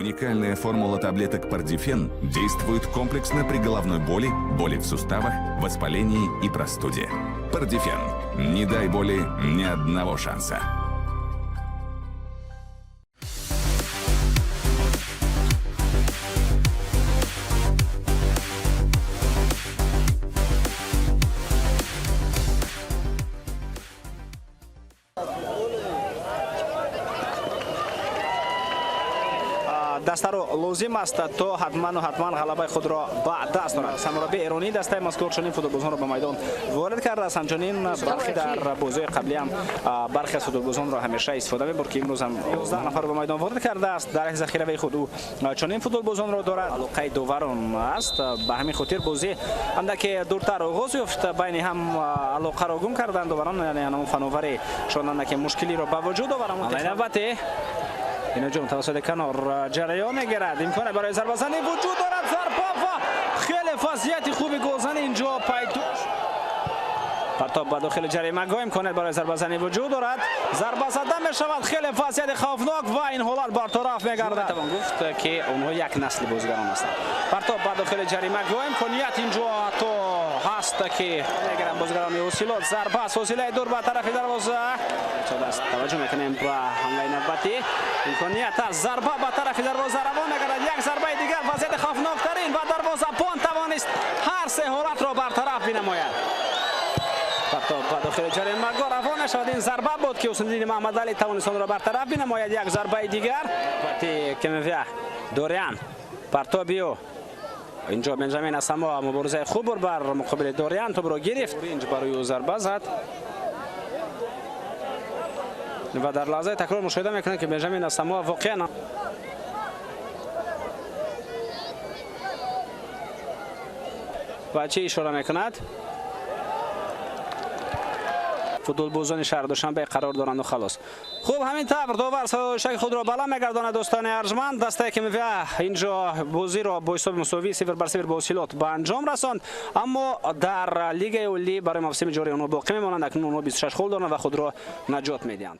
Уникальная формула таблеток Пардифен действует комплексно при головной боли, боли в суставах, воспалении и простуде. Пардифен. Не дай боли ни одного шанса. Дастаро лозим аст, то ҳатману ҳатман ғалабаи худро ба даст орад. Сармураббии эронии дастаи мазкур чунин футболбозонро ба майдон ворид кардааст. Ҳамчунин бархи дар бозиҳои қаблӣ ҳам бархи аз футболбозонро ҳамеша истифода мебурд, ки имрӯз ҳам 11 нафарро ба майдон ворид кардааст. Дар захиравии худ ӯ чунин футболбозонро дорад. Алоқаи доварон аст, ба ҳамин хотир бозӣ андаке дуртар оғоз ёфт. Байни ҳам алоқаро гум карданд доварон, яъне ҳамон фановари шон андаке мушкилиро ба вуҷуд овард. Навбати ин ҳуҷум тавассути канор ҷараён мегирад. Имконе барои зарбазанӣ вуҷуд дорад. Зарба ва хеле вазъияти хуби голзанӣ инҷо пайдо. Партоб ба дохили ҷаримагоҳ, имконият барои зарбазанӣ вуҷуд дорад. Зарба зада мешавад, хеле вазъияти хавфнок ва ин ҳолат бартараф мегардад. Метавон гуфт, ки онҳо як насли бозигарон ҳастанд. Партоб ба дохили ҷаримагоҳ, имконият инҷо ҳатто ҳаст, ки мегиранд бозигарони Ҳосилот. Зарба аз фосилаи дур ба тарафи дарвоза. Таваҷҷӯҳ мекунем ба ҳамлаи навбатӣ. Имконият аст, зарба ба тарафи дарвоза равон мегардад. Як зарбаи дигар, вазъияти хавфноктарин ва дарвозабон тавонист ҳар се ҳолатро бартараф бинамояд. Партоб ба дохили ҷаримагоҳ равон мешавад. Ин зарба буд, ки Ҳусниddin Маҳмадалӣ тавонист онро бартараф бинамояд. Як зарбаи дигар. Пати Кемевя Дориан, партоби ӯ инҷо Бенҷамин Асамо муборизаи хуб бур бар муқобили Дориан, тӯбро гирифт, инҷо барои ӯ зарба зад ва дар лаҳзаи такрор мушоҳида мекунем, ки Бенҷамин Асамо воқеан ва чӣ ишора мекунад. Футболбозони шаҳри Душанбе қарор доранд ва халос. Хуб, ҳамин тавр довар шаки худро баланд мегардонад. Дӯстони арҷманд, дастаи Кемевя инҷо бозиро бо ҳисоби мусовӣ 0-0 бо Ҳосилот ба анҷом расонд, аммо дар лигаи олӣ барои мавсими ҷорӣ онҳо боқӣ мемонанд. Акнун онҳо 26 хол доранд ва худро наҷот медиҳанд.